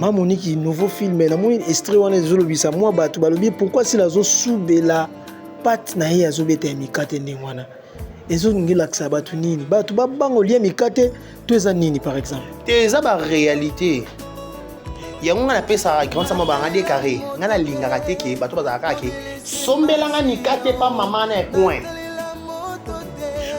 Ma Monique, nouveau film, namoni extrait wana ezolobisa mwa bato balobi pourquoi Sila azosubela pate na ye, azobeta ya mikate ndenge wana, ezolingi elakisa bato nini? Bato babanga olia mikate to eza nini, par exemple? Te, eza baréalité yango. Ngai napesaka grande sama banga de carré. Ngai nalingaka te ke bato bazalaka kaka ke sombelanga mikate pa mama na coin.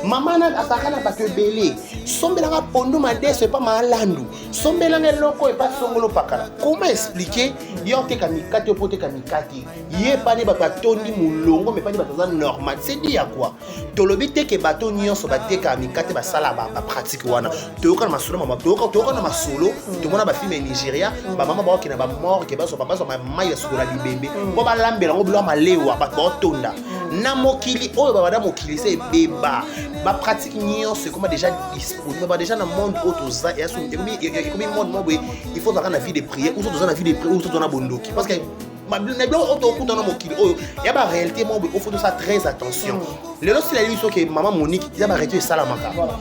Mama na azalaka na bato ebele. Sombelanga pondu madeso epa maalandu, sombelanga eloko epa songolo pakala. Comment expliquer ye oteka mikate mpo oteka mikate ye epani bato atondi molongo, me epani bato aza normal? C'est dit ya quoi? Tolobi te ke bato nyonso batekaka mikate basala bapratique wana. Toyoka na masolo, mama, toyoka na masolo, tomona bafilm ya Nigeria, bamama baokende na bamorgue, bazwa mai ya sukola bibembe mpo balambela yango bilo ya malewa. Bato baotonda na mokili oyo, babada mokili se ebeba, bapratique nyonso ekoma déjà disponible. Ba déjà na monde oyo toza, ekomi monde moko boye, il faut ozalaka na vie de prière, ou so toza na vie de prière, ou so toza na bondoki, parce que na biloko oyo tokuta na mokili oyo ya baréalité moko boye, il faut tosala très attention. Lelo sila yebi soki mama Monique eza baréalité esalamaka mpona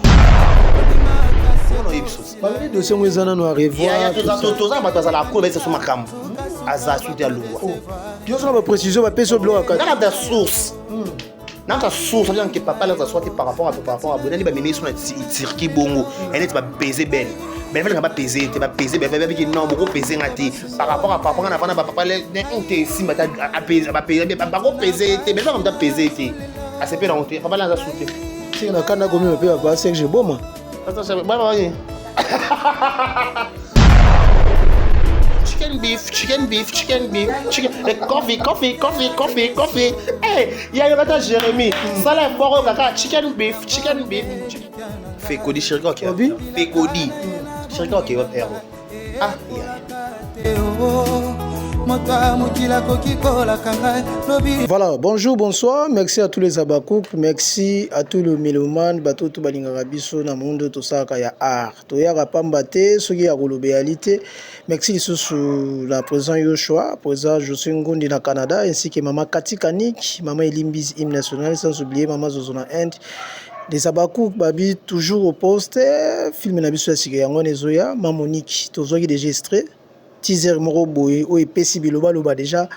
oyebi sosi. Balobi dossier yango eza nano à revoir. Toza na bato azalaka kuna, bayesa so makambo aza suite ya longwa. Nyonso na baprécision bapesi yo biloko ya kati. Nga na source, naka source abianke papa naza soit par rapport à bonani bamemi so na Turquie bongo eneti bapese bene bene falanga bapese te, bapese bene babiki non, bokopese nga te par rapport nga na vana bapapa te esimba te, bakopese te bene fanga moto apese te, asepe nango te, papa naza su te. Seke na kanda komi mpe papa Serge Boma. Chicken beef, chicken beef, chicken beef, chicken, eh, coffee, coffee, coffee, coffee, coffee. Hey, ya yo kata Jérémy. Sala mboro kaka chicken beef, chicken beef. Fekodi shirika ok. Obi? Fekodi. Shirika ok wa ero. Ah, ya. Moto ya mokili akoki kolaka ngai lobi. Voilà, bonjour, bonsoir, merci à tous les Abakouk, merci à tous les mélomanes, bato to balingaka biso na monde tosalaka ya art. Toyaka pamba te soki ya koloba eyali te. Merci lisusu na président Yoshua, président Josué Ngondi na Canada, ainsi que mama Kati Kanik, mama Elimbiz hymne national, sans oublier mama Zozo na Inde. Les Abakouk babi toujours au poste, film na biso ya sika yango wana ezoya, ma Monique, tozwaki déjà extrait teaser moko boye oyo epesi bilobaloba déjà.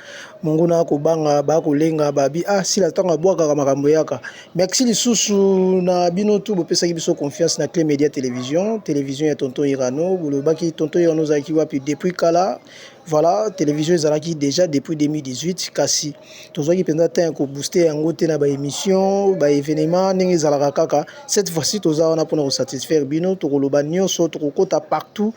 Monguna akobanga, bakolenga, babi ah sila ntango abwakaka makambo eyaka. Merci lisusu na bino tu bopesaki biso confiance na Clé Média Télévision, télévision ya tonton Irano. Bolobaki tonton Irano ozalaki wapi depuis kala? Voilà, télévision ezalaki déjà depuis 2018, kasi tozwaki mpenza temps ya kobooster yango te na baémission, baévénement ndenge ezalaka kaka. Cette fois-ci toza wana mpona kosatisfaire bino, tokoloba nyonso, tokokota partout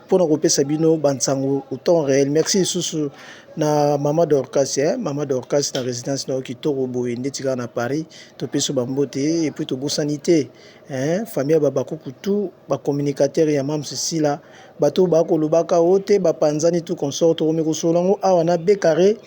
mpona kopesa bino bansango au temps réel. Merci lisusu na mama Dorcas, eh? Mama Dorcas na résidence na yo kitoko boye ndeti kaka na Paris, topesi yo bambote. Et puis tobosani te, hein? Famille ya babakuku, tu bacommunicateur ya mam Sisila, bato bakolobaka o te bapanzani tout consort. Tokomi kosolola yango awa na Becarré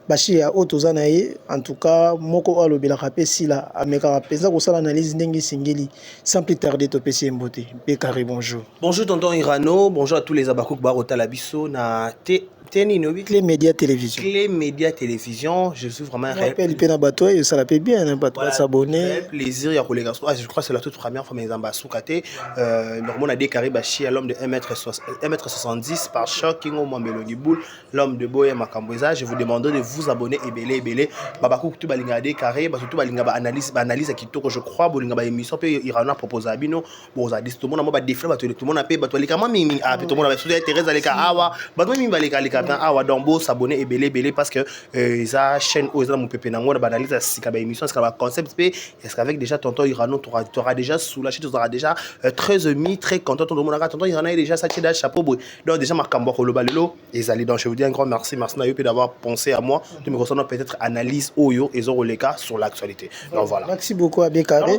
Bashir oyo toza na ye. En tout cas moko oyo alobelaka mpe Sila, amekaka mpenza kosala analyse ndenge esengeli. Sans plus tarder, topesi ye mbote. Becarré, bonjour. Bonjour tonton Irano, bonjour à tous les Abakouk barota biso na T Teni Nobi. Clé Média Télévision. Clé Média Télévision, je suis vraiment un réel appel mpe na bato oyo esala mpe bien, bato basabone. Plaisir ya koleka. Ah, je crois que c'est la toute première fois mais nzamba suka te. Normalement on a décarré Bachir, l'homme de 1m70 par choc Kingo Mwambelongi Boule, l'homme de Boye Makambo eza. Je vous demande de vous abonner ebele ebele. Babakouk tout balinga décarré, ba surtout balinga ba analyse, ba analyse ya kitoko, je crois bolinga ba émission pe Irano propose à bino. Boza dis tout le monde ba défilé bato, tout le monde pe bato aleka mwa mingi, ah pe tout le monde ba Thérèse aleka awa, bato mingi baleka aleka na awa. Donc bo s'abonner ebele ebele parce que eza chaîne oyo eza na mopepe nango na baanalyse ya sika, baémission ya sika, baconcept mpe. Est-ce qu'avec déjà tonton Irano t'auras déjà soulagé, tu auras déjà très ému, très content, ton monaka tonton Irano est déjà sati da chapeau boy. Donc déjà makambo koloba lelo ezali. Donc je vous dis un grand merci, merci na yo mpe d'avoir pensé à moi de me concernant peut-être analyse oyo ezoleka sur l'actualité. Donc voilà. Merci beaucoup à Becarré.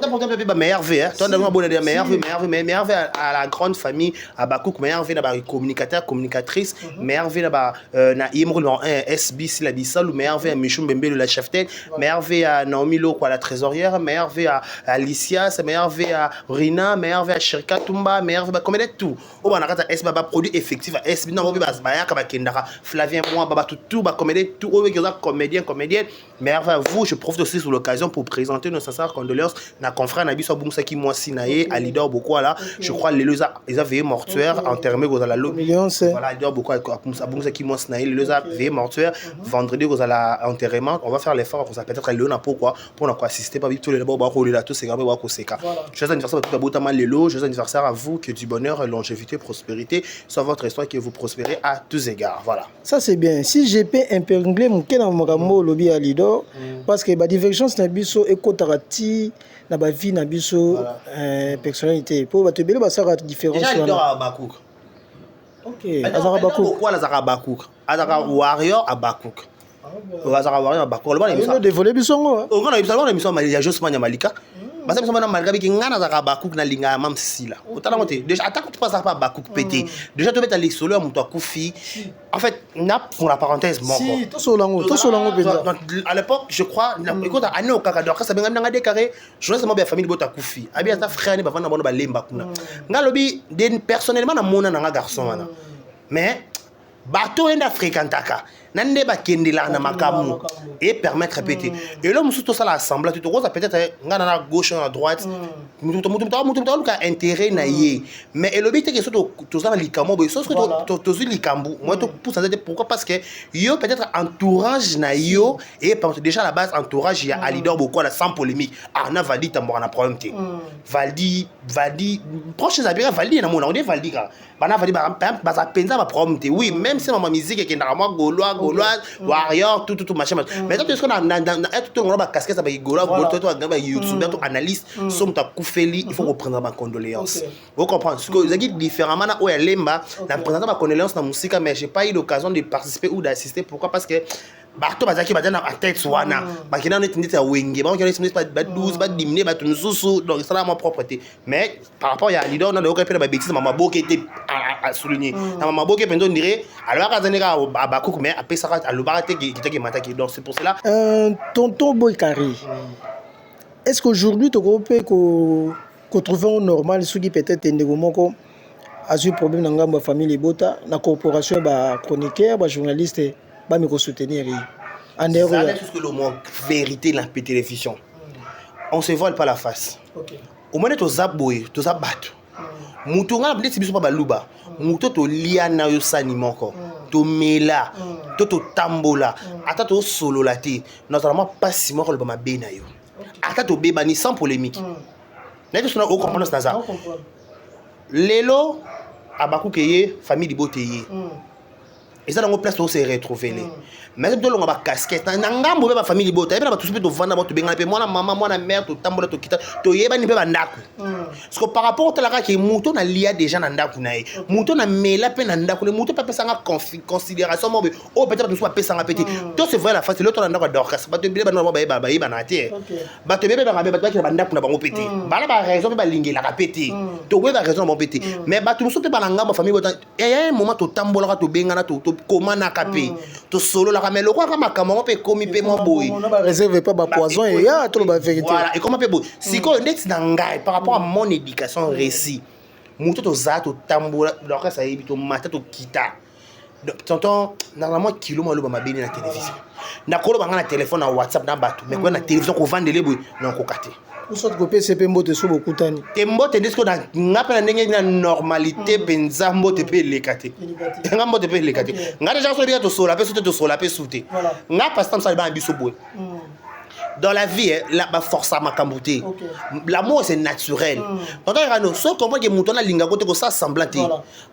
Meilleur vœu, hein. Toi, d'abord, bon, meilleur vœu, meilleur vœu, meilleur vœu à la grande famille, à Bakouk, meilleur vœu, à communicateur, communicatrice, meilleur vœu, à à na ye moko numéro 1 SB Sila Bisalu, meilleur vœu à Michou Mbembelo la cheftaine, meilleur vœu à Naomi Lokwa la trésorière, meilleur vœu à Alicia, meilleur vœu à Rina, meilleur vœu à Shirka Tumba, meilleur vœu ba tout. Oyo bana kati ya SB, baproduit effectif ya SB, nango mpe bayaka, bakendaka, Flavien Moi, babato tout, bacomédien tout oyo eza comédien, comédienne, meilleur vœu à vous. Je profite aussi sur l'occasion pour présenter nos sincères condoléances na confrère na biso abungisaki mwasi na ye, Alidor Bokwala. Je crois lelo eza veillée mortuaire, enterrement kozala lobi. Voilà, Alidor Bokwala abungisaki mwasi na ye, lelo eza veillée mortuaire, vendredi kozala enterrement. On va faire l'effort kozala peut-être lelo na pokwa mpona koassister pa biso. Lelo bakolela, toseka mpe bakoseka. Joyeux anniversaire bato babotama lelo, joyeux anniversaire à vous, que du bonheur, longévité, prospérité soit votre histoire, que vous prospérez à tous égards. Voilà. Ça, c'est bien. Si je peux épingler moke na makambo olobi ya Lidor, parce que badivergence na biso ekotaka ti na bavie na biso personnalité, mpo bato ebele basalaka différence. Wana ok, azalaka Bakuk, azalaka Bakuk, azalaka warrior Abakuk, azalaka warrior Abakuk. Oloba dévoile biso ngo. Onga na biso na émission ya Josman ya Malika, baza biso bana Malika biki. Nga nazalaka Bakuk, nalingaka ya Mamsila, otalango te. Déjà ata kutu mpo azalaka pa Bakuk pe te, déjà tobeta lisolo ya moto akufi. En fait, na pour la parenthèse moko. Si tosolango, tosolango mpenza. À l'époque, je crois, écoute, année okaka Dorcas abengami nanga décarré journaliste moko ya famille bota akufi, abi ata frère ne bavanda bango balemba kuna. Nga lobi personnellement namona nanga garçon wana, mais bato oyo nde afréquentaka na nde bakendelaka na makambo e permettre pe te. Elo mosusu tosala assemblée te, tokoza peut-être nga na gauche, na droite, mutu mutu aluka intérêt na ye, mais elobi te ke so toza na likambo boye, soki tozwi likambo moi topusa nzete. Pourquoi? Parce que yo peut-être entourage na yo et déjà la base entourage ya Alidor Bokwala, sans polémique, arna Valdi tambwaka na problème te. Valdi, Valdi proche ezalaka Valdi na mona on Valdi kaka bana Valdi baza mpenza baproblème te. Oui, même si mama musique ekendaka mwa gaulois, gaulois, warrior, tout, tout, tout, machin, machin, mais toi tu na na na tout ngona ba casquette ba gaulois, gaulois, to ba youtube, to analyste. So moto akufeli, il faut reprendre ba condoléances. Vous comprenez ce que ezalaki différemment na oyo ya Lemba. Na présenter ba condoléances na musika, mais j'ai pas eu l'occasion de participer ou d'assister. Pourquoi? Parce que bato bazalaki baza na tête wana, bakenda neti neti ya wenge, bakokenda neti neti ba 12, badimine bato mosusu, donc esala mwa propre te. Mais par rapport ya leader na nayoka mpe na babêtises, mama boke te asouligné na mama boke mpenza, on dirait alobaka aza ndenge abakuku, mais apesaka, alobaka te kitaki emataki. Donc c'est pour cela. Tonton Boy Carré, est-ce qu'aujourd'hui tokoki mpe kotrouver normal soki peut-être ndeko moko azwi problème na ngambo ya famille libota, na corporation ya bachroniqueur, bajournaliste bami kosoutenir ye en dehors? Ça tout ce que le mot vérité la télévision, on se voile pas la face. Omoni, toza boye, toza bato. Moto nga neti biso mpa baluba, moto tolia na yo sani moko, tomela to totambola, ata tosolola te, nazala mwa mpasi moko aloba mabe na yo, ata tobebani, sans polémique. Nayebi sona ocomprendre. Naza lelo abakuke ye, famille libote ye eza nango place tose retrouver le, mais tolonga bacasquette na ngambo mpe bafamille libota yebi na bato mpe tovanda bao, tobengana mpe mwana mama, mwana mare, totambola, tokita, toyebani mpe bandako. Parce que par rapport otalaka ke moto nalia déjà na ndako na ye, moto namela mpe na ndako na ye, moto mpe apesanga considération moko boye oyo peut-être bato mosusu bapesanga mpe te. To se voye la face lelo to na ndako ya Dorcas, bato ebele bana bayebana te, bato ebele bayebaka mpe bato bakela bandako na bango mpe te, bala baraison mpe balingelaka mpe te, tokoyeba raison na bango mpe te. Mais bato mosusu mpe bana ngambo famille bota, eya un moment totambolaka, tobengana, tokomanaka mpe tosololaka, mais lokwaka makambo yango mpe ekomi mpe mwa boye. Baréserve pa bapoison eya, toloba vérité. Voilà, ekoma mpe boye. Sikoyo ndeti na ngai, par rapport à mon éducation réussi, moto tozala, totambola, Dorcas ayebi, tomata, tokita. Tonton, normalement kilo maloba mabeni na télévision, nakoloba nga na téléphone, na WhatsApp, na bato, mais koya na télévision kovandele boye, nakoka te. Soit kopesa mpe mbote so bokutani. Te, mbote nde sikoyo nga mpe na ndenge na normalité mpenza, mbote mpe eleka te. Nga mbote mpe eleka te. Nga déjà so ebika tosola mpe so te, tosola mpe su te. Nga pasteur mosala bana biso boye dans la vie, eh, la baforce makambo te. L'amour, c'est naturel. Tonton Irano, so comprend que moto alingaka te, kosala semblant te.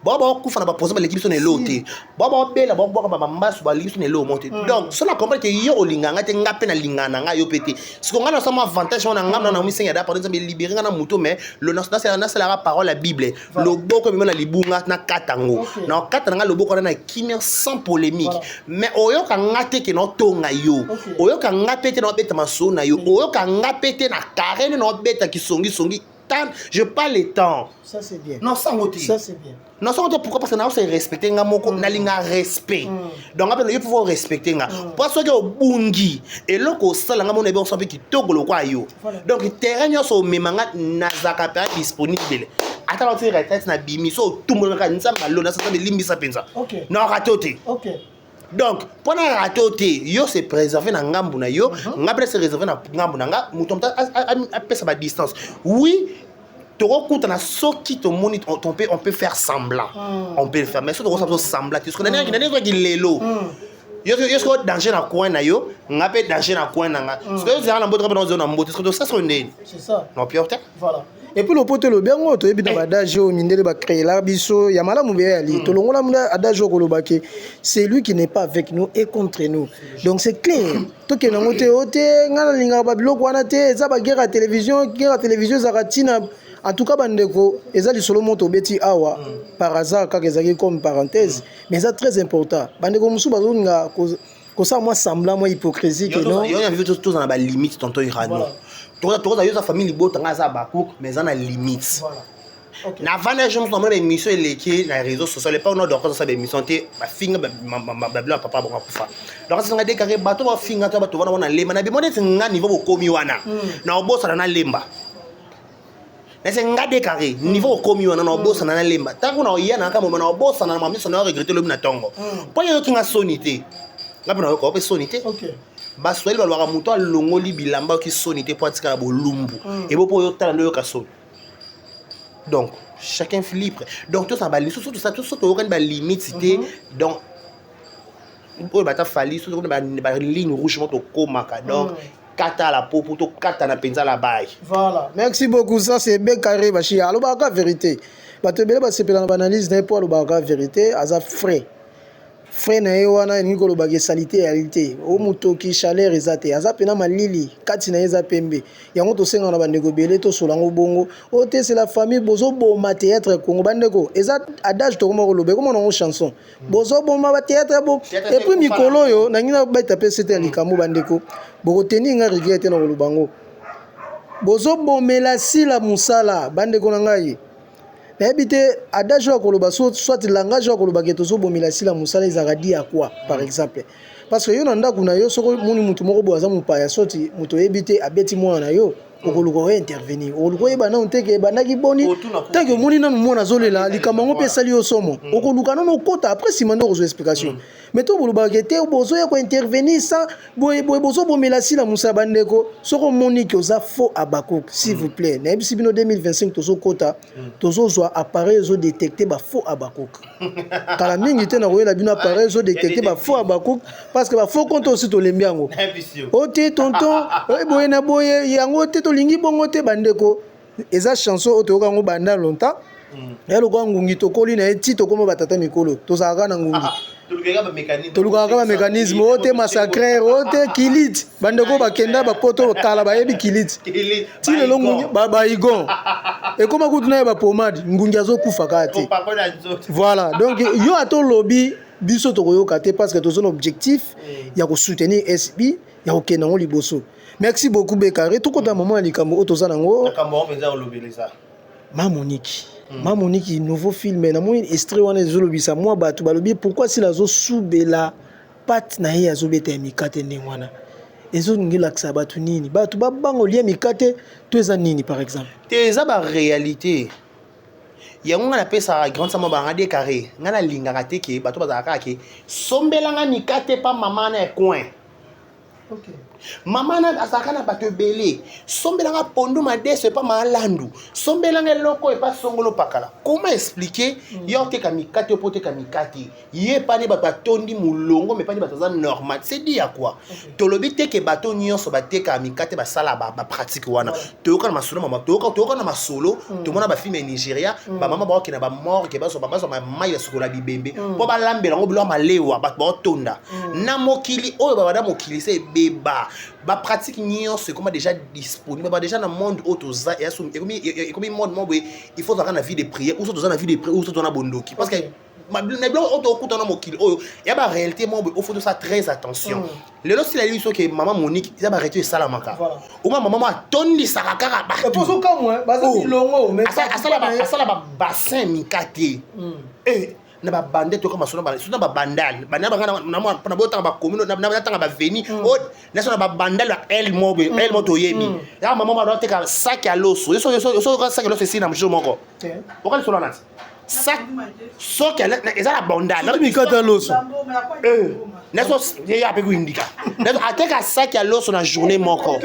Bao baokufa na bapoison, baleki biso na elo te. Bao baobela, baobwaka bambasu, baleki biso na elo mo te. Donc so na comprendre ke yo olinganga te, nga mpe nalingaka na ngai yo mpe te. Siko nga nasala avantage wana, nga na misenga da pardon, Nzambe libéré nga na moto, mais nasalaka parole ya Bible, loboko emema na libunga, nakata yango, na okata na nga loboko wana na kimia, sans polémique. Mais oyoka nga te ke naotonga yo, oyoka nga mpe te na obeta masolo na yo, oyoka nga mpe te na carré nde na obeta kisongisongi. Temps, je pas le temps. Ça c'est bien. Non, sango te. Ça c'est bien. Non, sango te, pourquoi? Parce que naose respecte nga moko, nalinga respect. Donc nga mpe yo pouvoir respecte nga. Po soki obungi, eloko osala nga mona ebe osa mpe kitoko lokwa yo. Donc terrain nyonso omema nga, nazalaka mpe disponible. Ata nauti retraite na bimi, so otumbolaka Nzambe alona, sasa belimbisa mpenza. Na raté te. Donc mpo na raté te, yo se préserve na ngambu na yo, nga mpe se réserve na ngambu na nga. Moto moto apesa badistance. Oui, tokokutana soki tomoni, on peut faire semblant, on peut le faire, mais soki tokosala biso semblant te, soki nani soki lelo yo soki danger na coin na yo, nga mpe danger na coin na nga, soki ozala na mbote, nga mpe nazala na mbote, soki tosala soki ndeni. C'est ça. Non, pire te. Voilà. Et puis lopoto elobi yango, toyebi na baadage oyo mindele bacréela biso ya malamu beya yali tolongola muna adage oyo kolobaki: "Celui qui n'est pas avec nous est contre nous." Donc c'est clair, tokende yango te. O te, ngai nalingaka babiloko wana te, eza baguerre ya télévision. Guerre ya télévision ezalaka ntina. En tout cas, bandeko, eza lisolo moko tobeti awa par hasard kaka, ezalaki comme parenthèse, mais eza très important. Bandeko mosusu bazolinga kosala mwa semblant, mwa hypocrisie ke non. Yo na toza na balimite, tonton Irano. Tokoza, yo oza famille libota, nga aza bacook, mais eza na limite. Voilà. Na vanda jour mosusu namona baémission eleki na réseau social epa ona Dorcas asala baémission te, bafinga babilo ya papa bongo akufa. Dorcas asanga dekare bato bafinga to bato wana wana lemba na bimo neti nga niveau bokomi wana na obosana na lemba nese nga dekare niveau okomi wana na obosana na lemba. Ntango na oya na kaka moma na obosana na mamiso na oregrete lobi na ntongo mpo yoyoki nga soni te, nga mpe nayoka mpe soni te. Baswahili balobaka moto alongoli bilamba oki soni te mpo atikala bolumbu ebo mpo oyo otala nde oyoka soni. Donc chacun est libre. Donc tosala balimite, so toyokani balimite te. Donc oyo bata fali so tokoni baligne rouge mo tokomaka, donc kata la po po tokata na mpenza la baye. Voilà, merci beaucoup. Ça c'est Bekare Bashia, alobaka vérité. Bato ebele basepela na baanalyse na ye mpo alobaka vérité, aza frais frais na ye wana elingi kolobaka esali te, eyali te o motoki chaleur eza te, aza mpena malili kati na ye eza pembe. Yango tosengaka na bandeko ebele tosola yango bongo. Oyo te, c'est la famille. Bozoboma théâtre ya Congo, bandeko. Eza adage tokoma koloba, ekomona yango chanson, bozoboma bathéâtre bo. Et puis mikolo oyo nangi nabeta mpe sete ya likambo, bandeko, bokoteni nga regret te na koloba yango. Bozobomela sila mosala, bandeko na ngai. Nayebi te adage oyo akoloba, soit langage oyo akolobaka tozobomela sila mosala ezalaka di ya quoi, par exemple? Parce que yo na ndako na yo, soki omoni motu moko boye aza mopaya, soti moto oyebi te abeti mwana na yo, okoluka ointervenir, okoluka oyeba nanu teke ebandaki boni. Tanke omoni nanu mwana azolela, likambo yango mpe esali yo somo, okoluka nanu okota, après nsima nde okozwa explication. Mais to bolobaka te bozoya kointervenir sans boye boye, bozobomela sila mosala. Bandeko, soki omoni ke oza faux abakok, s'il vous plaît, nayebisi bino, 2025 tozokota, tozozwa appareil ezodétecte bafaux abakok. Kala mingi te nakoyela bino appareil ezodétecte bafaux abakok, parce que bafaux compte aussi tolembi yango. O te, tonton, boye na boye, yango te, tolingi bongo te. Bandeko, eza chanson oyo toyoka yango banda longtemps, ya lokola ngungi tokoli na ye ti tokóma batata mikolo, tozalaka na ngungi, tolukaka kaka bamécanisme oyo te, massacre oyo te, kilite. Bandeko bakenda bapoto kala bayebi kilite ti lelo ngungi baigon ekóma kutu na ye bapomade, ngungi azokufa kaka te. Voilà, donc yo ata olobi, biso tokoyoka te, parce que toza na objectif ya kosoutenir SB, ya kokende yango liboso. Merci beaucoup, Bekare. Tokota mama ya likambo oyo toza nango. Ma Monique, Ma Monique, nouveau film. Namoni extrait wana ezolobisa mwa bato balobi pourquoi sila azosubela pate na ye, azobeta ya mikate ndenge wana, ezolingi elakisa bato nini? Bato babanga olia mikate to eza nini, par exemple? Te, eza baréalité yango. Ngai napesaka grande sama banga de carré. Ngai nalingaka te ke bato bazalaka kaka ke sombelanga mikate pa mama na coin. Mama na azalaka na bato ebele, sombelanga pondu madeso epa maalandu, sombelanga eloko epa songolo pakala. Comment expliquer? Yo oteka mikate, yo mpo oteka mikate, ye epani bato batondi molongo, me epani bato aza normal, c'est dit ya quoi? Tolobi te ke bato nyonso batekaka mikate basala bapratique wana. Toyoka na masolo mama, toyoka na masolo, tomona bafilme ya Nigeria, bamama baokende bamorgue, bazwa mai basukola bibembe mpo balambela yango biloko malewa, bato baotonda na mokili oyo babanda mokili se ebeba. Bapratique nyonso ekoma déjà disponible, ba déjà na monde oyo toza ekomi monde moko boye, il faut ozalaka na vie de prière ou so toza na vie de prière ou so toza na bondoki, parce que Na biloko oyo tokuta na mokili oyo ya ba réalité moko boye, faut tosala très attention. Lelo sila yebi soki mama Monique eza ba réalité esalamaka. Oma mama mo atondisaka kaka bato. Asala babassin mika te na babande, toyoka masolo surtout na babandal bandal na botanga bacommune, natanga baveni naso na babandal ya el mo boye, el mo toyebi yaka. Mama mo ateka sac ya loso, yosoyoka sac ya loso esili na jour moko. Oka lisolo wana ti sac soki eza na bandal. Mikata loso. Naso ya mpe koindika ateka sac ya loso na journée moko.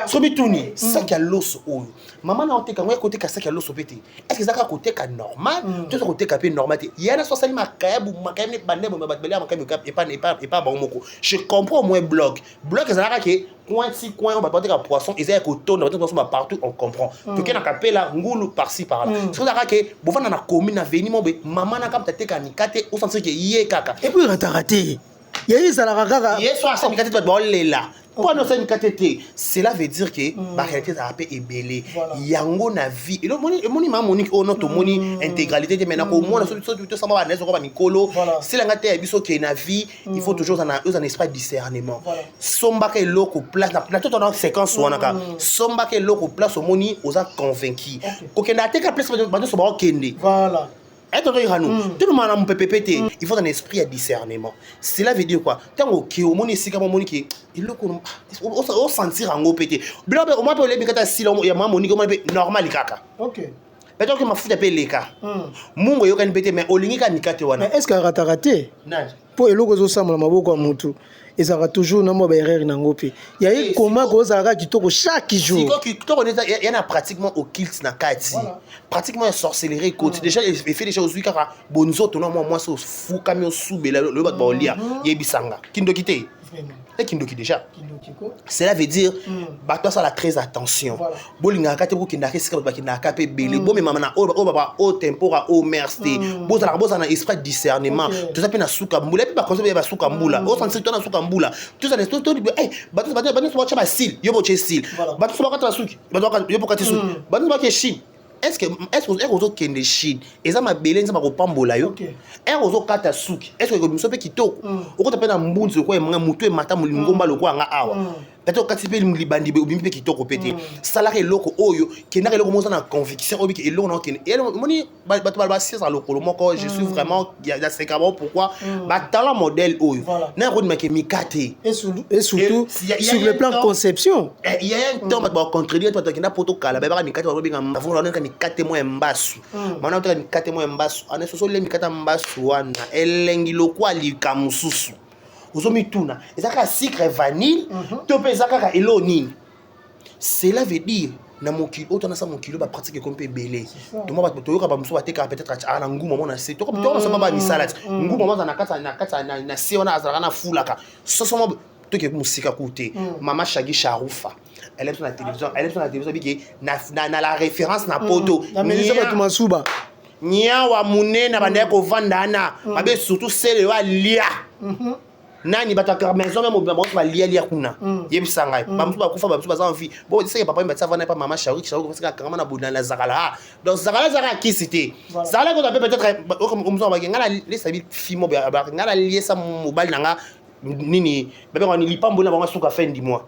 So bituni sac ya loso oyo mama na oteka yango, koteka sac ya loso mpe te. Est ce que eza kaka koteka normal to eza koteka mpe normal te? Ye na so asali makayabu, makayabu ne bande boye, bato balia makayabu epa bango moko. Je comprends au moins bloc bloc ezalaka ke coin ti coin oyo bato bateka poisson eza ya kotonda, bato poisson ba partout, on comprend. Toke na kapela ngulu par-ci par-là. Soki ezalaka ke bovanda na commune na veni mo boye, mama na kamta ateka mikate, osentir ke ye kaka. Et puis rataka te, ye ezalaka kaka. Ye so asali mikate te, bato baolela mpo wana osali mikate te. Cela veut dire ke baréalité ezalaka mpe ebele yango na vie. Emoni mama Monique oyo no tomoni intégralité te, mais na komona soki tosamba banaise oko bamikolo selanga te ya biso ke na vie il faut toujours oza na esprit discernement. Sombaka eloko place na toto na séquence wana kaka, sombaka eloko place omoni oza convaincu. Kokende ateka place bato nyonso baokende. Tonton Irano, tolomaka na mopepe pe te. Il faut un esprit ya discernement. Cela veut dire quoi? Ntango oke omoni esika mo omoni ke eloko osentir yango mpe te, biloko mpe omoi mpe olebi kata sila ya mama Monique, omoni mpe normal kaka. Peut-être que mafuta mpe eleka, mungu eyokani mpe te, mais olingi kaka mikate wana. Mais est ce que arataka te? Nani? Mpo eloko ezosambola maboko ya motu ezalaka toujours na mwa baerreur nango mpe ya ye koma kozalaka kitoko chaque jour. Sikoyo kitoko nde ya na pratiquement occulte na kati, pratiquement ya sorcellerie ekoti déjà, effet déjà ozwi kaka bonzoto na mwa mwasi ofukami osubela loyo bato baolia. Yebisanga kindoki te ekindoki déjà. Cela veut dire bato asala très attention. Bolingaka te bokendaka esika bato bakendaka mpe ebele, bomemama na oyo baba oyo tempora oyo mers te. Bozalaka, bozala na esprit discernement. Toza mpe na suka mbula, epe baconseil ya basuka mbula, osentir to na suka mbula bato nyonso batya basile, yo botye sile. Bato so bakata basuki, yo bokati suki. Bato nyonso bake Chine. Est ce que ozokende Chine, eza mabele Nzambe akopambola yo? Ere ozokata suki, est ce que biso mpe kitoko okota mpe na mbunzi lokola emanga motu emata ngomba lokola nga awa? Peut-être okati mpe libandi, obimi mpe kitoko mpe te. Salaka eloko oyo, kendaka eloko moko oza na conviction oyo biki eloko na okende. Omoni bato basiesa lokolo moko. Je suis vraiment ya seka bango. Pourquoi batalent modèle oyo na yakodimaka mika te? Et surtout sur le plan conception. Il y a un temps bato bacontredire, bato bakenda poto kala, bayebaka mikate, babenga mavonaka mikate moko ya mbasu. Mana otaka mikate moko ya mbasu ana soso olia mikate ya mbasu wana, elengi lokwa lika mosusu. Ozomituna eza kaka sucre vanille to mpe eza kaka eloko nini? Cela veut dire na mokili oyo tonasa, mokili oyo bapratique ekomi mpe ebele. Toma bato toyoka bamosusu batekaka peut-être aa na nguma mo na se tokomasoma bamisala ti nguma mo aza na kati na se wana, azalaka na fulaka soso mo. Toke mosika ku te, mama Shagi Sharufa elle biso na télévision, elle biso na télévision bike na la référence na poto. Namelisa bato masuba. Nyawa monene bandaki kovanda wana mabe, surtout sele oyo alia nani, bato ya maison même mobima bango balialia kuna. Yebisa ngai, bamosusu bakufa, bamosusu baza en vie. Bon, seke papa batia vana epa mama Sharik Sharik, parce que akangama na bona na zakala. Ah, donc zakala ezaka kisi te. Zakala kozwa mpe peut-être omosusu bake ngai nalesa fi mo, ngai naliesa mobali na nga nini, babengaka ni lipamboli na bango suka fin du mois.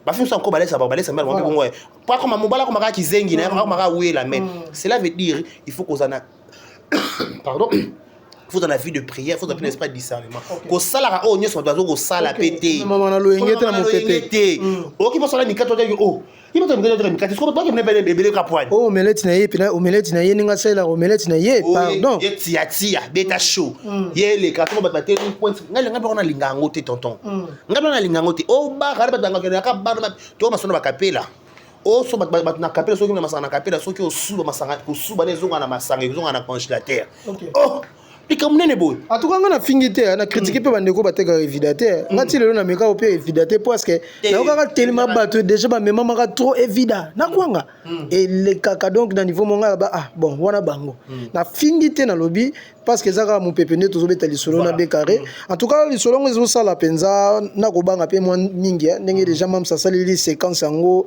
Bafi mosusu encore balesa bango, balesa mibali bango mpe bongo po akoma mobali, akomaka kizengi na ye, akomaka wela. Mais cela veut dire il faut kozala na, pardon, il faut dans la vie de prière, il faut dans l'esprit de discernement. Kosalaka oyo nyonso bato bazo kosala mpe te. Mama na loyenge te, na mopepe. Te, okoki mposala mikate otaki o ye bato mikate, otaka mikate siko bato bakende ebele ka poine. Oyo omelette na ye mpena, omelette na ye ndenge asalelaka omelette na ye, pardon. Ye tiatia beta chaud, ye eleka toko bato batelemi pointe. Ngai mpe nalinga yango te, tonton. Ngai mpe nalinga yango te. Obaka bato bakendaka bana to masolo bakapela oso bato na kapela, soki na masanga na kapela, soki osuba masanga, kosuba na ezonga na masanga, ezonga na congélateur. Oh, likambo monene boye. En tout cas nga nafingi te, na critique mpe bandeko batekaka evida te. Nga ti lelo namekaka mpe evida te, parce que nayokaka telema bato déjà bamemamaka trop evida nakwanga elekaka. Donc na niveau monga ba, ah bon, wana bango nafingi te, nalobi parce que eza kaka mopepe nde tozobeta lisolo na becarré. En tout cas lisolo yango ezosala mpenza na kobanga mpe mwa mingi, ndenge déjà mamsa asaleli séquence yango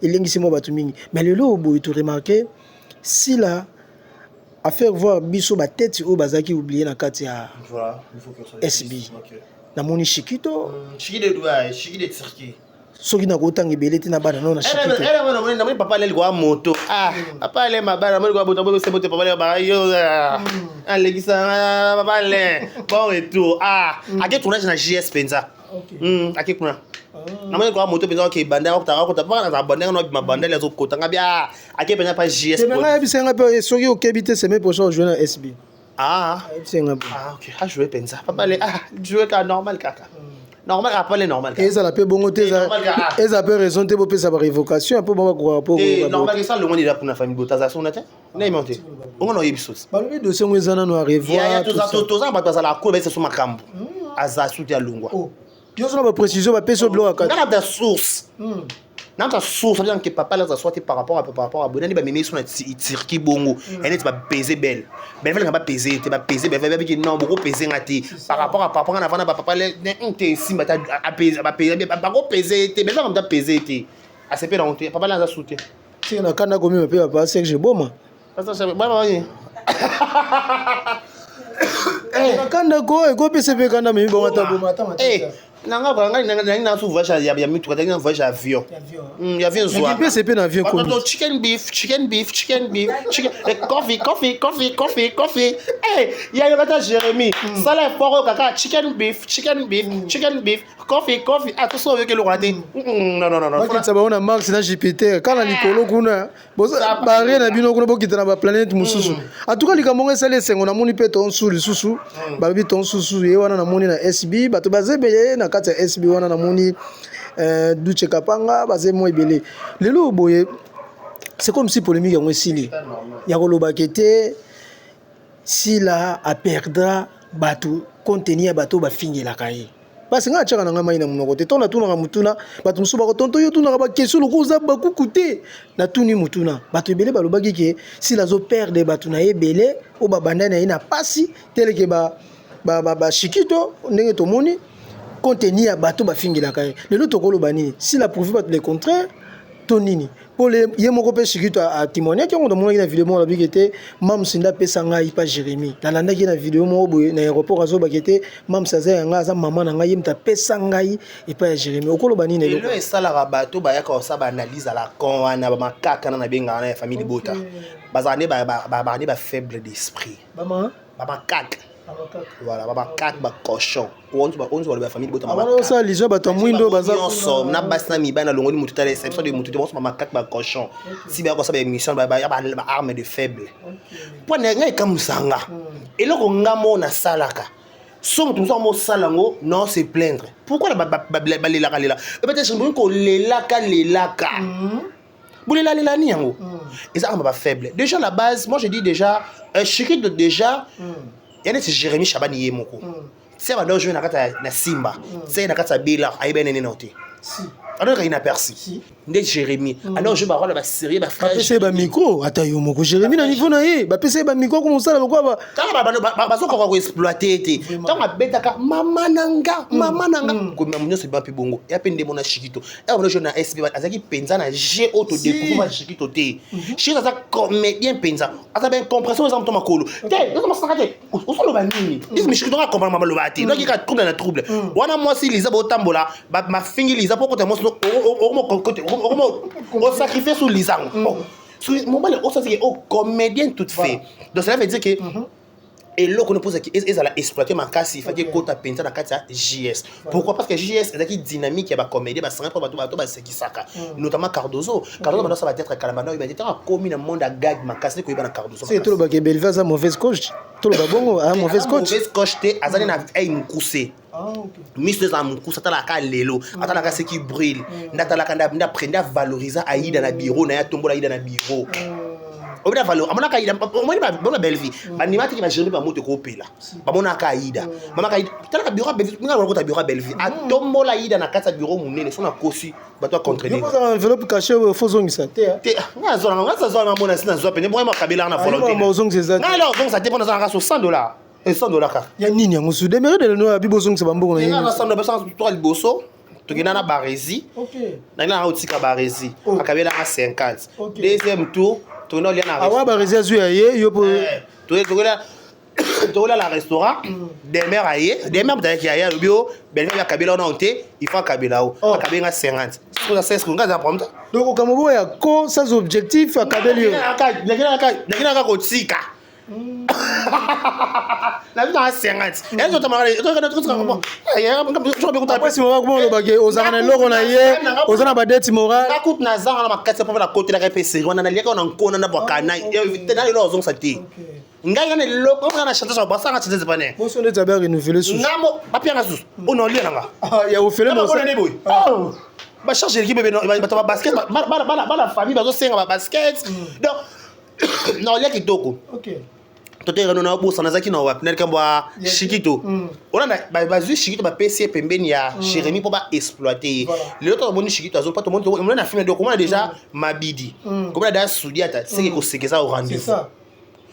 elengisi mwa bato mingi. Mais lelo boye toremarquer sila. À faire voir biso ba tête oyo bazalaki oublié na kati ya Voilà, il faut que ça SB. Namoni Shikito. Shiki de ouais, Shiki de Turquie. Soki nakotanga ebele te na bana nao na Shikito. Namoni papa aleli kwa moto. Ah, papa ale mabala namoni kwa moto bobo sebote papa ale ba yo. Alekisa papa ale. Bon retour. Ah, ake tournage na JS penza. Ake kuna. Namoni kwa moto penza ke banda akota akota paka na banda na bima banda le azokota ngabia ake penza pa JS. Te ngai yebisa nga mpe soki okebi te semaine prochaine ojoue na SB. Ah. Ayebisa nga mpe. Ah, ok. Ah, jouer penza. Papa ale ah, jouer ka normal kaka. Normal kaka papa ale normal kaka. Ezala mpe bongo te ezala mpe raison te bopesa barévocation mpo bango bakoka po normal esa longoni eza kuna famille botaza sona te na yeba te ongo na oyebi sosi balobi dossier ngo eza nano à revoir. Toza na bato bazala kola bayesa so makambo aza suti alongwa. Nyonso na baprécision bapesi yo biloko ya kati. Nga na source, na source bien que papa là soit par rapport à bonani bamemi so na Turquie bongo neti bapese belle belle valanga bapese te bapese belle babiki non bokopese nga te par rapport nga na vanda bapapa le te esimba te bakopese te belle vanga moto apese te asepe nango te papa le aza su te. Sike na kanda komema mpe papa Serge Boma. Na kanda ko ekopesa mpe kanda memi bango ata boma ata. Nanga ngai nangi na su voyage ya mituka te, na voyage ya avion, ya avion zwa. Epesa mpe na avion. Komi chicken beef, chicken beef, chicken beef, chicken coffee, coffee, coffee, coffee, coffee. Eh ya yo kata Jérémy sala effort oyo kaka chicken beef, chicken beef, chicken beef, coffee, coffee. Ah, toso oyoki eloko wana te. Non, non, non. Bakitisa bango na Mars na Jupiter kaka na likolo kuna bare na bino kuna bokita na baplanète mosusu. En tout cas likambo ngo esali esengo. Namoni mpe tonsu lisusu balobi tonsusu ye wana namoni na SB bato baza ebele na kati ya SB wana. Namoni Duche Kapanga baza mwa ebele lelo boye. C'est comme si polémique yango esili ya kolobaka ete Sila aperdra bato contenu ya bato oyo bafingelaka ye, parce ngai atiaka na ngai mai na monoko te. Ntango natunaka motuna, bato mosusu bakotonto yo tunaka baquestion loko oza bakuku te. Natuni motuna, bato ebele balobaki ke Sila azoperdre bato na ye ebele oyo babandai na ye na pasi teleke bashikito ndenge tomoni contenu ya bato bafingelaka ye. Lelo tokoloba nini? Sila prouve bato le contraire to nini? Mpo ye moko mpe Shikito atémoignaki yango. Tomonaki na video moko alobiki ete Mams nde apesa ngai pa Jérémi. Nalandaki ye na video moko boye na aéroport, azobaki ete Mams aza ya ngai, aza mama na ngai, ye moto apesa ngai epai ya Jérémi. Okoloba nini? Lelo esalaka bato bayaka kosala baanalyse à la con wana, bamakaka na nabengaka na ya famille libota, bazala nde bafaible d'esprit. Bama? Bamakaka, voilà, bamakaka, bacochon onzo baloba ya famille libota. Osala liso bato ya mwindo baza. Nyonso na basi na mibali, nalongoli motu tala exception de motu te. Bonso bamakaka, bacochon si baya kosala baémission ya baarme de faible mpo na ngai ekamusanga eloko nga mo nasalaka so moto mosusu amosala yango non se plaindre. Pourquoi balelaka lela? Peut-être boyi kolelaka lelaka bolelalela ni yango eza kaka bafaible déjà la base. Moi je dis déjà Shikito déjà ya neti Jérémi Chabani ye moko tia banda ojouer na kati na Simba tia na kati ya Bela ayebi nene nao te adonaka inaperçu nde Jérémi anda ojouer barole basérie. Bapesa ye bamicro ata yo moko Jérémi na niveau na ye bapesa ye bamicro komosala lokola. Tala bazokoka koexploiter te. Ntango abetaka mama na nga, mama na nga komema nyonso eba mpe bongo ya mpe ndemo na Shikito ya bana na SB azalaki mpenza na g oyo todécouvrir ba Shikito te. Shikito aza comédien mpenza, aza baincompréhension eza moto makolo te ozomasaka te ozoloba nini isi Shikito nga comprendre maloba te donc kaka trouble na trouble wana. Mwasi Liza botambola mafingi Liza mpo kota mwasi osacrifie sur Liza ngo mobali osasiki o comédien tout fait. Donc cela veut dire que eloko no mpozaki ezala exploité makasi ifaki ekota mpenza na kati ya JS. Pourquoi? Parce que JS ezalaki dynamique ya bacomédien basanga mpo bato basekisaka, notamment Cardozo. Cardozo bando asala bateatre kala, bando oyeba te ntango akomi na monde ya gag makasi nde koyeba na Cardozo. Tolobaka Belvi aza mauvaise coach, toloba bongo aza mauvaise coach. Mauvaise coach te, azali na ai mokuse, miso ezala mokuse, atalaka lelo, atalaka ce qui brille nde atalaka nde aprende nde avalorisa Aida na bureau na ye, atombola Aida na bureau obina valeur amonaka Aida. Omoni bona Bellevie bandima teke bagéré bamoto ekopela bamonaka Aida mamaka Aida talaka bureau ya Bellevie nga nakota bureau ya Bellevie atombola Aida na kati ya bureau monene. So nakosi bato acontredire. Enveloppe caché fo ozongisa te. Te, nga nazwanga nga nazwanga mona si nazwa pene bongo makabelaka na volonté. Ozongisa eza. Nga na ozongisa te mpo nazwanga so 100 $, 100 $ kaka. Ya nini yango su demere de leno abi bozongisa bambongo na ye? Nga na 100 $ toka liboso tokenda na Baresi. Nangi nanga otika Baresi akabelanga 50. Deuxième tour. Tokenda kolia na Awa Barezi azwi ya ye yo mpo. Tokolia na restaurant. Demer aye, Demer moto ayaki, aye, alobi: "O Belvi akabela wana te, il faut akabela o." Oh. Akabenga 50 soza 16, nga aza problème te. Donc okambo boyo ya ko sans objectif, akabeli yo. Nakenaka kotika, nazwi 50. Après nsima bakoma olobake ozalaka na eloko na ye, oza na badette morale. Kutu nazanga na makasi mpo nakotelaka mpe série wana, naliaka na nkona na bwakana na lelo azongisa te. Ngai nga na eloko nga na chanteuse, basanga chanteuse pane. Boso nde tabe renouveler susu. Ngamo bapianga susu oyo naolia nanga. Ya ofele. Nde boye bacharge eleki bebe, bato babasket, bana famille bazosenga babasket, donc naolia kitoko. Totekano na obosana, nazalaki na wapi? Na likambo ya Shikito. Olanda, bazwi Shikito, bapesi ye pembeni ya Jérémi mpo baexploite ye. Lelo to tomoni Shikito azo tomoni na film, komona déjà mabidi, komona déjà Sudiata, seke koseka eza au rendez-vous.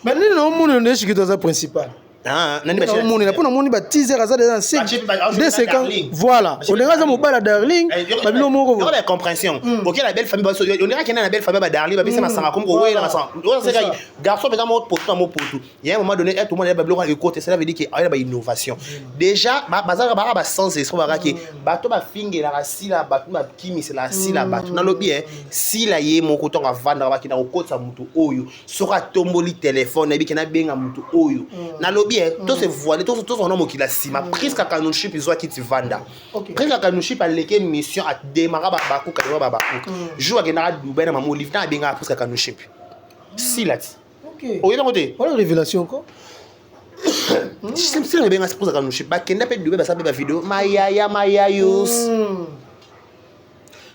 Mais nini naomona nde Shikito aza principal? Nani? Naomonela mpo namoni bateaser, aza déjà na deux séquences. Voilà, olinga aza mobali ya Darling, babilo moko. Ya compréhension. Ok, la belle famille, on dirait qu'il y a la belle famille ba Darling, babisa masanga comme ko wela masanga. Garçon mpenza mo poto na mo poto. Il y a un moment donné, tout le monde ya babiloko ekote, cela veut dire que aya ba innovation déjà, bazalaka baka ba sans esprit, bakaki bato bafingelaka Sila, bato bakimiselaka Sila. Bato nalobi Sila ye moko ntongo avandaka, bakenda kokotisa motu oyo soki atomboli telefone, nayebi ke nabenga motu oyo. Nalobi tose voile, tozwana mokili ya nsima. Priska Kanuship ezwaki ti vanda. Priska Kanuship aleki mission, ademaka babakuka, ademaka babakuka. Jour akendaka Dubai na Mama Olive, ntango abengaka Priska Kanuship, Sila ti oyebango te. Wana révélation ko. Sila ebenga Priska Kanuship, bakenda mpe Dubai, basala mpe bavideo mayaya mayayos.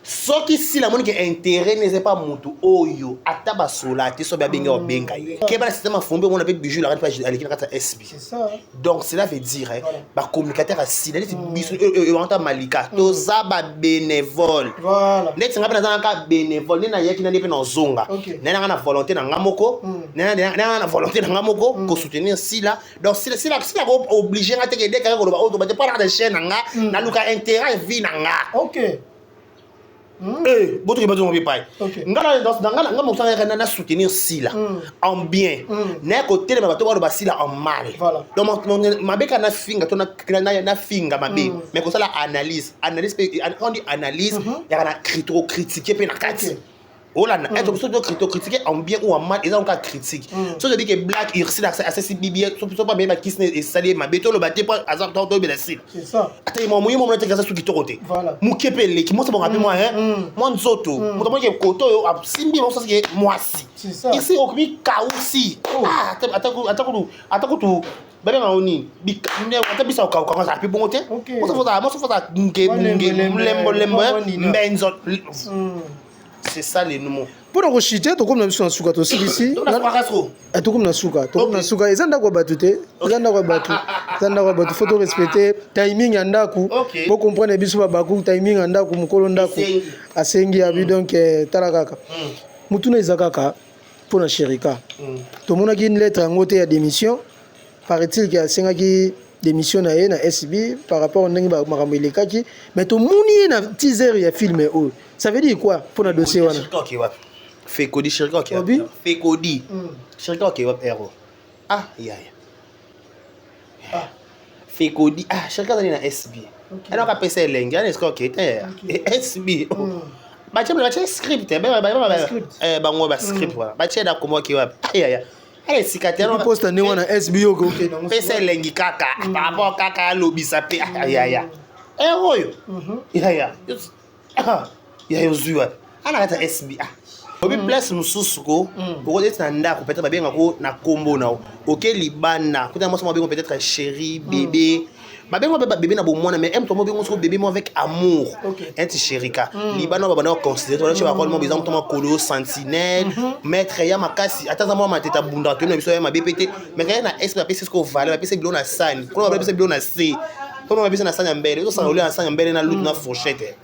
Soki Sila amoni ke intérêt ne eza pa motu oyo, ata basola te, soki abengi, obenga ye, keba na système afombi, omona mpe Bijou lakati mpe aleki na kati ya SB. Donc cela veut dire bacommunicateur ya Sila neti biso ewanta malika, toza babénévole. Neti nga mpe naza naka bénévole, nde nayaki nani mpe nazonga naye nanga na volonté na nga moko, nanga na volonté na nga moko kosoutenir Sila. Donc Sila, Sila, Sila ko oblige nga te ke dekaka koloba oyo toba te mpo naka na chaîne na nga, naluka intérêt vie na nga. Botoki bazonga mpe pai nga nga mosala yaka na soutenir Sila en bien, naye kotelema bato baloba Sila en mal. Donc mabe kaka nafinga to nafinga mabe, mais kosala analyse, analyse mpe, quand on dit analyse, yaka na critiquer mpe na kati. Olanda être soki to critiquer en bien ou en mal, eza kaka critique. Soki toyebi ke Black Ursile asesi bibi, so mpo ameye bakisi esali ye mabe, toloba te mpo aza toyebela Sila. Ata ye moyi momona te, aza su kitoko te, moke mpe eleki mwasi, bonga mpe mwa mwa nzoto, moto amonike koto oyo asimbi mosasike mwasi isi okomi kausi, ata kutu babenga ngo nini, ata bisa okauka azala mpe bongo te. Moso fozala ngemlembolembo mbenzo, c'est ça le mot. Mpona koshite, tokomi na biso na suka, tosilisi, tokomi na suka, tokomi na suka. Eza ndako ya bato te, eza ndako ya bato, eza ndako ya bato. Faut torespecte timing ya ndako. Bocomprendre biso babaku, timing ya ndako, mokolo ndako asengi abi. Donc tala kaka, mutuna eza kaka mpona Sherika. Tomonaki une lettre yango te ya démission. Paraît-il ke asengaki démission na ye na SB par rapport ndenge makambo elekaki, mais tomoni ye na teaser ya film oyo. Ça veut dire quoi mpona dossier wana? Fekodi Sherika. Obi? Fekodi Sherika, ok, wapi ero? Ah yaya, Fekodi, ah, Sherika azali na SB, ana akapesa elenge ana esika ok te SB. Batie script bango, bascript wana batie na komo oke wapi? Ayaya, ala esika te. Poste ndenge wana SB oke okende. Pesa elengi kaka par rapport kaka alobisa mpe ayaya ero oyo yaya yaya ozwi wapi? Ana kati ya SB, ah, obi place mosusu ko okoti eti na ndako, peut-être babengako na nkombo na yo, oke libanda kuta mwasi mo babengo peut-être chéri, bébé, babengo mpe bébé na bomwana, mais moto mo bengo soko bébé mo avec amour. Enti Sherika libanda babanda koconsidere bana barole mo beza moto makolo sentinelle, maître ya makasi, ata aza mwa mateta, bundaka toyena biso ya mabe pe te, mais kaya na esprit bapesi siko valeur, bapesi bilo na sani kuna, bapesi bilo na se. Mpo na biso na sani ya mbele, ozosanga olia na sani ya mbele na lutu na fourchette.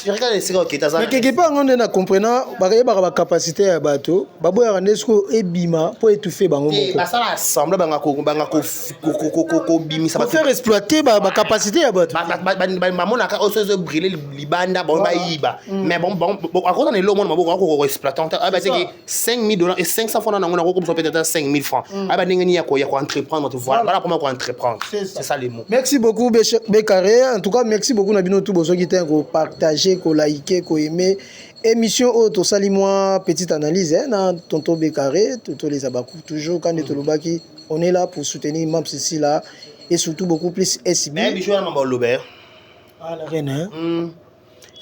Regarde esika okita aza. Mais quelque part yango nde na comprena, bakayebaka bacapacité ya bato, baboyaka nde sikoyo ebima mpo étouffe bango moko. Basala assemble, banga kobimisa bato, faire exploiter bacapacité ya bato. Bamonaka oyo soki ezobrille libanda, bango bayiba. Mais akoza na eloko mona maboko, akoka koexploite abateki 5000 $ et 500 francs nango, nakokomisa peut-être 5000 francs. Aba ndenge nini ya koentreprendre, tu vois, bala comment koentreprendre, c'est ça les mots. Merci beaucoup, Becarré. En tout cas, merci beaucoup na bino tout bozwaki te kopartager, koliker, koaimer émission oyo. Tosali mwa petite analyse, hein, na tonton Becarré, tonton les Abakou. Toujours quand tolobaki, on est là pour soutenir Mam Sisila et surtout beaucoup plus SB. Mais biso wana mamba oloba. Ah, la reine, hein?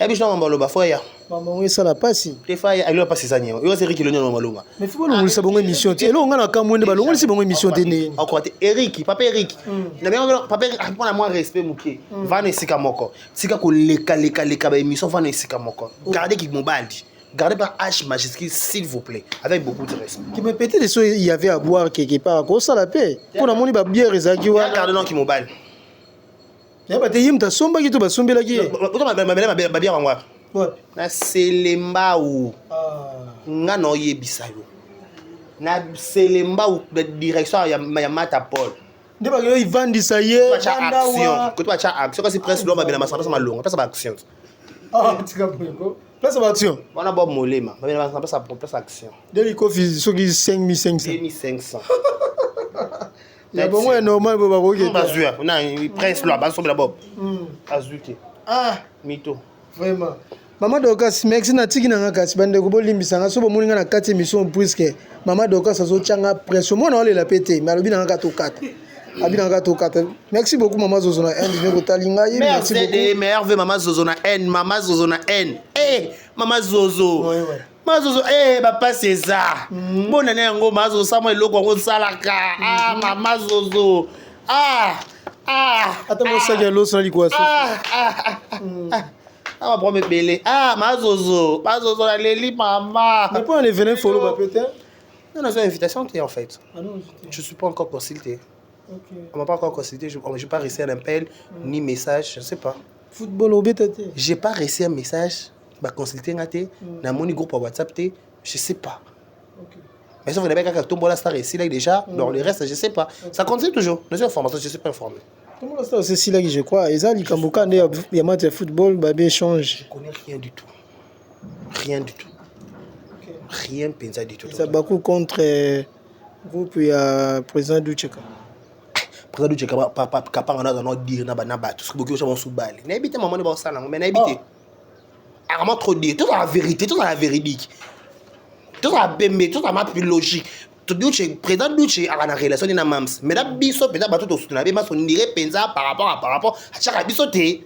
Ya biso na mamba oloba fo ya. Mama ngo esala pasi. Te, fa ya aloba pasi eza nini? Oyo Eric Ilonyo na malonga. Mais faut balongolisa bango émission te. Eloko nga na kamwe, nde balongolisi bango émission te ndeni? Akoka te. Eric, papa Eric na benga papa Eric mpona mwa respect moke. Vana esika moko, tika kolekalekaleka baémission. Vana esika moko, garde ki mobali, gardez pas H majuscule, s'il vous plaît, avec beaucoup de respect. Mais peut-être so il y avait à boire quelque part, kosala mpe mpo namoni babière ezalaki wana. Garde non ki mobali. Yeba te, ye moto asombaki to basombelaki ye? Babière yango wapi? Wapi? Na Selembao. Nga na oyebisa yo, na Selembao, na direction ya Mata Paul. Nde bakoki ivandisa ye. Batya action kote, batya action kasi Prince lo babela masanga, pesa malonga, pesa baaction. Tika boyeko, place baaction. Wana Bob Molema babela masanga, pesa, pesa action. Nde likofi soki 5500. 2500. Ya bongo ya normal bo bakoki. Bazwi na Prince lo basombela Bob, azwi te. Ah. Mito. Vraiment, mama Dorcas, merci. Natiki na nga kasi bandeko bolimbisanga so bomoni nga na kati émission, puisque mama Dorcas azotyanga pression. Mwana olela mpe te, mais alobi na nga kaka tokata, abi na nga kaka tokata. Merci beaucoup, mama Zozo na Inde, ndenge otali ngai, merci beaucoup. Merve, mama Zozo na N, mama Zozo na N, eh mama Zozo. Mama Zozo, eh bapasi eza bonane yango. Mama Zozo, sama eloko yango osalaka. Ah, mama Zozo, ah ah. Ata mosaki ya loso na likwaso. Ah ah ah ah, baproblème ebele. Ah, mama Zozo, mama Zozo, naleli mama. Mais mpo na l'événement, fo oloba pe te. Non, non, c'est une invitation en fait. Ah non. Je suis pas encore consulté. On m'a pas encore consulté, je n'ai pas reçu un appel, ni message, je ne sais pas. Football obeta te? J'ai pas reçu un message, bah consulter nga te, na mon groupe WhatsApp te, je sais pas. Mais sauf que kaka Tombola Star ici là déjà, dans le reste je sais pas. Ça continue toujours. Nous sommes information, je suis pas informé. Tombola Star osesilaki, je crois. Eza likambo ka nde ya match ya football babe échange. Je connais rien du tout. Rien du tout. Rien penza du tout. Eza Baku contre groupe ya président Ducheka. Président Duche Kapanga naza na dire na bana bato soki boki osha banso bale, nayebi te. Mama nde baosala yango, mais nayebi te. Vraiment trop dire, tozala vérité, tozala véridique, tozala pembe, tozala ma plus logique. Duche, président Duche aka na relation nde na Mams, mais na biso mpenza bato tosutuna be maso ndire mpenza par rapport atiaka biso te,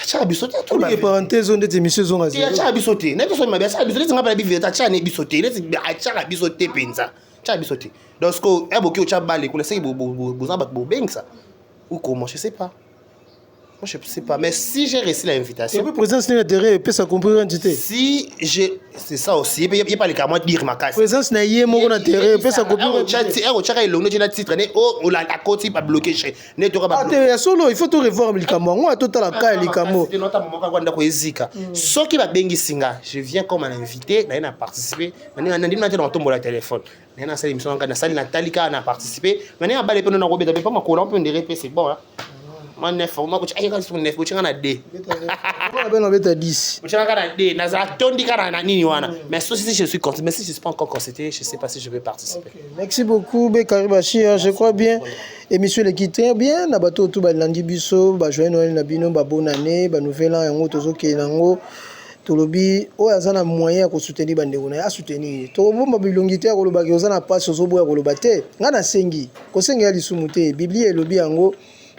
atiaka biso te. Olike parenthèse oyo ndeti émission ezonga. Te, atiaka biso te. Nayebi so mabe, atiaka biso neti nga mpe na bivérité, atiaka ne biso te, neti atiaka biso te mpenza, atiaka biso te. Donc ce que boki otya bale kuna, seki boza bato bobengisa ou comment, je sais pas. Moi, je sais pas, mais si j'ai reçu l'invitation. Et puis présence na terrain epesa comprendre te. Si j'ai, c'est ça aussi, il y a pas les cas moi dire ma casse. Présence na ye moko na terrain epesa comprendre. Otyaka elongo neti na titre ne o akoti babloqué chez ne toka. Ah te, ya solo, il faut to revoir likambo yango, totala ka ya likambo. Nota moko ndako ezika. Soki babengisi nga, je viens comme un invité, naye na participer, nandimi na te na kotombola téléphone. Naye nasali émission nga, nasali, natali kaka na participer. Mais naye abale mpe na kobeta mpe pa makolo mpe ndere mpe, c'est bon hein. Ma neuf, ma kotia ayeka sur neuf, kotia na D. Bena obeta 10. Kotia kaka na D, nazala tondi kaka na nini wana. Mais si je suis consulté, mais si je suis pas encore consulté, je sais pas si je vais participer. Okay. Merci beaucoup, Bekari Bachir, je crois bien. Émission eleki très bien na bato oyo balandi biso, ba joyeux Noël na bino, ba bonne année, ba nouvel an yango tozokende nango. Tolobi oyo aza na moyen ya kosoutenir bandeko na ye, asoutenir ye. Tokobomba bilongi te ya kolobaki oza na mpasi, ozoboya koloba te. Ngai nasengi kosenga ya lisumu te. Biblia elobi yango,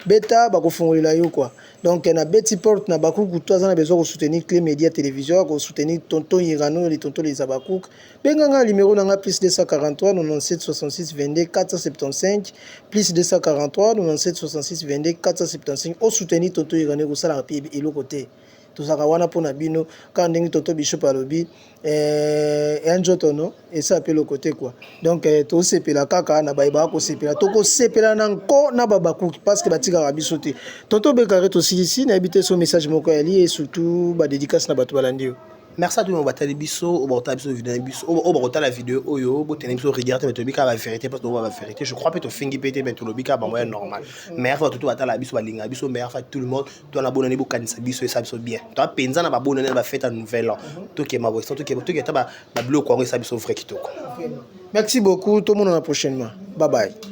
beta bakofungolela yo quoi. Donc na beti porte na bakuku to aza na besoin kosoutenir Clé Média Télévision, kosoutenir tonton Irano, le tonton les Abakouk, benga nga numéro na nga plus 243 97 66 22 475, plus 243 97 66 22 475. Osoutenir tonton Irano, ekosalaka mpe eloko te. Tozalaka wana mpona bino kaka ndenge tonton Bishop alobi, ya nzoto no esala mpe eloko te quoi. Donc tosepela kaka na baye baka kosepela, tokosepela na nko na babakuki parce que batikaka biso te. Tonton Bekare, tosilisi, nayebi te so message moko yali et surtout badédicace na bato balandi yo. Merci à tout le monde batali biso, oyo bakotala biso video na biso, oyo bakotala video oyo. Botene biso rigueur te, mais tolobi kaka bavérité, parce toba bavérité. Je crois mpe tofingi mpe te, mais tolobi kaka bango ya normal. Merci bato to batala biso, balingaka biso. Merci à tout le monde. To na bonani, bokanisa biso, esa biso bien. Toa mpenza na babonani na bafête ya nouvel an, tokema boye, toketa babiloko yango, esa biso vrai kitoko. Merci beaucoup, tomonana prochainement, bye bye.